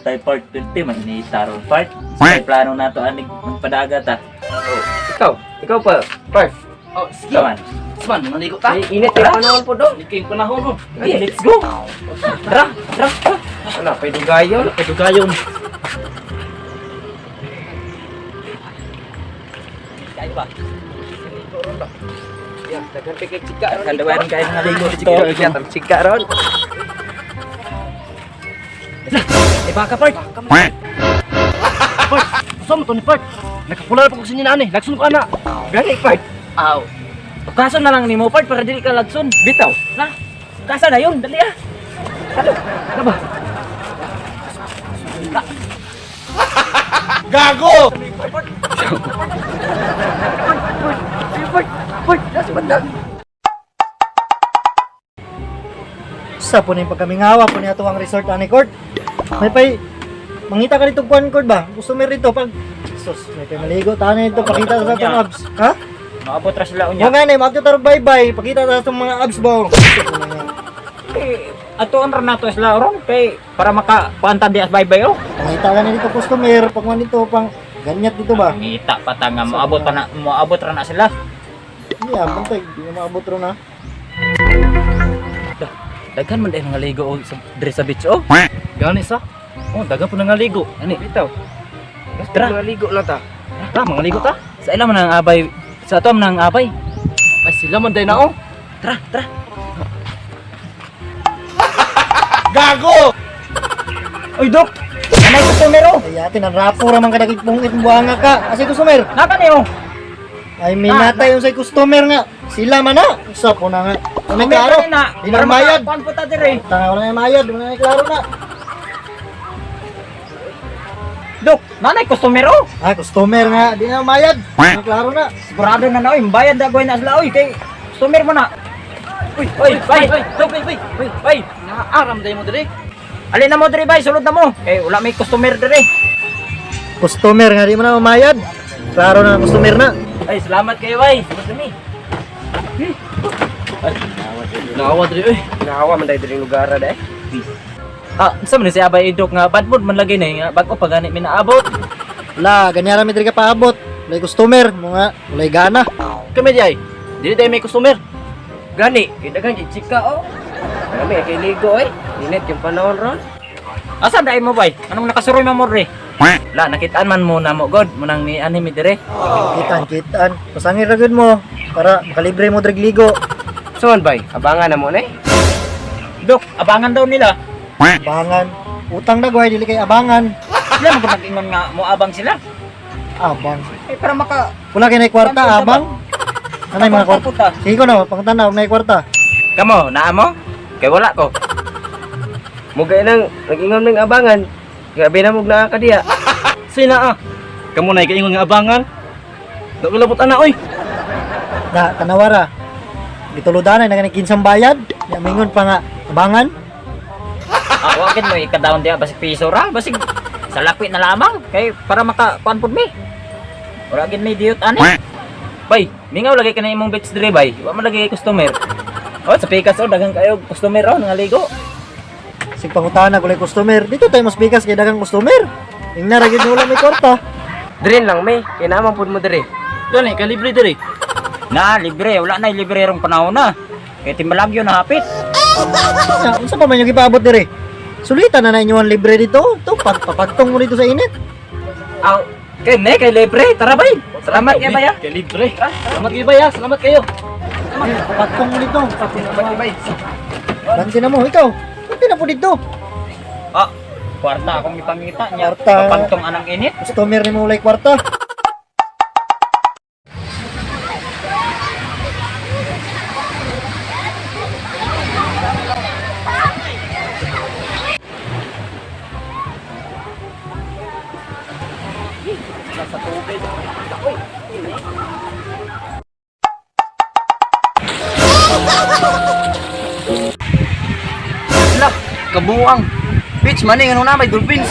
Tay part 20 man ni taron part. Sa plano nato anig magpadagat ah. Oh, ikaw, ikaw pa, Park. Oh, sige. Kaman. Sman, maligo ta. Ay, init yung panahon po do. Hindi kayong panahon oh. Okay, let's go. Tara, tara, tara. Wala, pwede gayon. Padugayon. Kayo ba? Ya, daghan pa kay chika ron. Kandawan kayo mga ligo dito. Ya, tam chika ron. Eh baka part. Part, gusto mo to ni part. Nakapula na pa ko sa inyo na ani. Lagson ko ana. Gani, Park. Aw. Kaso na lang nimo part para dili ka lagson. Bitaw. Na. Kasa na yun, dali ah. Ano? Ano ba? Gago! Park, Park, nasa banda. Sa po na yung pagkamingawa po niya ang resort ani court. May pay mangita ka dito kuan court ba? Gusto mo rito pag sus, may pay maligo tanan dito pakita sa atong abs. Ha? Maabot ra sila unya. Mo nga na magto tarong bye-bye, pakita sa atong mga abs ba. Eh, atuon ra nato sila ron kay para maka kuantan di as bye-bye oh. Mangita ka na dito customer pag man dito pang ganyat dito ba? Ngita pa ta nga moabot pa na moabot ra na sila. Hindi ah, bantay, di na maabot ron ah. Daghan man dahil nga ligo oh, sa diri sa beach oh. Gani sa. Oh, dagan po na nga ligo. Ani, Bitaw. Tara. Basta ligo lang ta. Tara, mga ligo ta. Sa ila man ang abay, sa ato man ang abay. Ay sila man day na oh. Tara, tara. Gago! Oy, Dok. Anay customer oh. Ay ate, ang rapo ra man kadagig pungit buanga ka. Kasi customer. Naka niyo. Ay minatay yung sa customer nga. Sila man na. Usa po na nga. Ano klaro? Di na mayad. Kuan po ta dire. Tanga wala na mayad, wala na klaro na. Dok, nanay customer oh. Ah, customer nga, di na mayad. Wala klaro na. Sigurado na na oy, bayad na goy na sila oy kay customer mo na. Uy, oy, bay, oy, Dok, bay, bay, bay, bay. Naaram day mo dire. Alin na mo dire bay, sulod na mo. Kay wala may customer dire. Customer nga di mo na mamayad. Klaro na customer na. Ay, salamat kayo bay. Salamat kami. Naawa dire oy. Nahawa man dahil diri lugar ra dai. Ah, unsa man ni si Abay Idok nga bad mood man lagi na nga bag-o pa gani minaabot. Wala, ganyan rami diri ka paabot. Walay customer, mga walay gana. Kami di ay. Dili tayo may customer. Gani, kay daghan kay chika oh. Kami kay ligo oy. Init yung panahon ron. Asa dai mo bay? Anong nakasuroy man mo re? La, nakitaan man mo na mo god, munang ni ani mi dire. Kitan, kitan. Pasangir ra gyud mo para makalibre mo diri ligo. So man bay, abangan na mo na eh. Dok, abangan daw nila. Abangan. Utang na goy dili kay abangan. Sila man mag-ingon nga moabang sila. Abang. Eh para maka Wala kay nay kwarta, abang. Anay mga kwarta. puta. Sige ko na, pangtanaw nay kwarta. Kamo, naa mo? Kay wala ko. Mugay nang nag-ingon ng abangan. Grabe na mug naa ka diya. Sina ah. Kamo na kaingon nga abangan. Nagulabot ana oy. Na tanawara. Gituludanay na gani kinsang bayad. Ya mingon pa nga abangan. Ah, wa gid mo ikadown diha basig piso ra, basig sa lapit na lamang kay para maka kuan pud mi. Wala gid may diot ani. Bay, mingaw lagi ka na imong beach dire bay. Wa man lagi kay customer. Oh, sa pikas oh daghang kayo customer oh nangaligo. Sig pangutana walay customer. Dito tayo mas bigas kay daghang customer. Ingna ra gyud wala may kwarta. Diri lang may, kay naman pud mo diri. Gani kay libre dire. Na, libre, wala na libre rong panahon na. Kay timbalagyo na hapit. Na, unsa pa man yung gipaabot dire? Sulitan na na inyo ang libre dito. To pagpapagtong mo dito sa init. Aw, kay ne kay libre, tara bay. Salamat kay bay. ah. Kay libre. Salamat kayo bay ah. Salamat kayo. Papagtong mo dito. Banti na mo ikaw. Banti na po dito. Ah, kwarta akong ipangita niya. Kwarta. Kapagtong anang init. Customer ni mo walay kwarta. Lah, kabuang. Beach man eh, ano na may dolphins.